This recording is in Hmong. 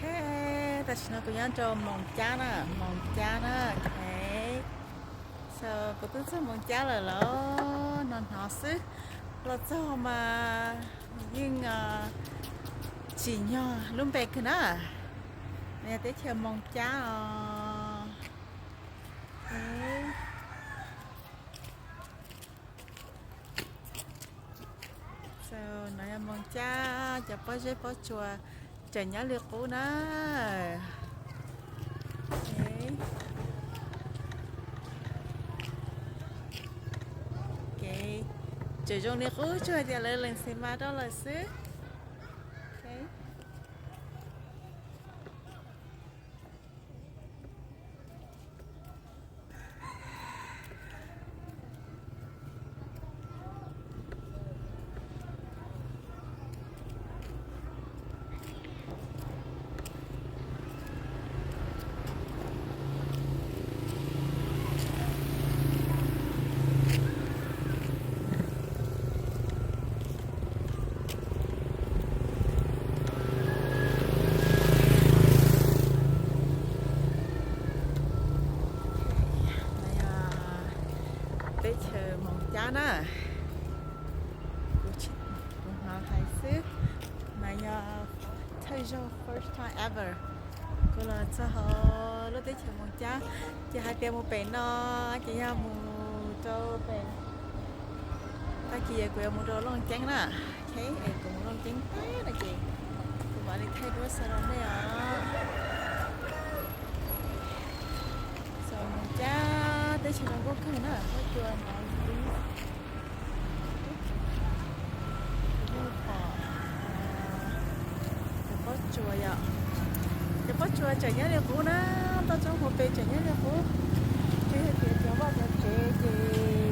Tam sim no kuv nyob rau Moos Cab na, Moos Cab na. So kuv twb txog Moos Cab lawm los no hnov xwb, los txog mas yeej tsim nyog lub npe kawg na. No yog teb chaws Moos Cab os. No yog Moos Cab, cov pob zeb pob tsuas tseem nyob li qub na. Kev tseem zoo li qub, tsuas hais tias lawv lees xis mas rau lawm xwb. Teb chaws Moos Cab na, kuv hnov hais xwb, mas yog thawj zaug, first time ever kuv los txog hauv lub teb chaws Moos Cab. Ces hais tias mus pem no ces yog mus rau pem, tag kis kuv yuav mus rau Looj Ceeb na. Es kuv mus Looj Ceeb tag no ces kuv mam li thaij duab xa rau nej os. Moos Cab teb chaws zoo nkauj kawg na, pob tsuas hnov ib, cov pob tsuas yom, cov pob tsuas tseem nyob li qub na, toj roob hauv pes tseem nyob li qub. Tsuas yog tias cov vaj cov tsev ces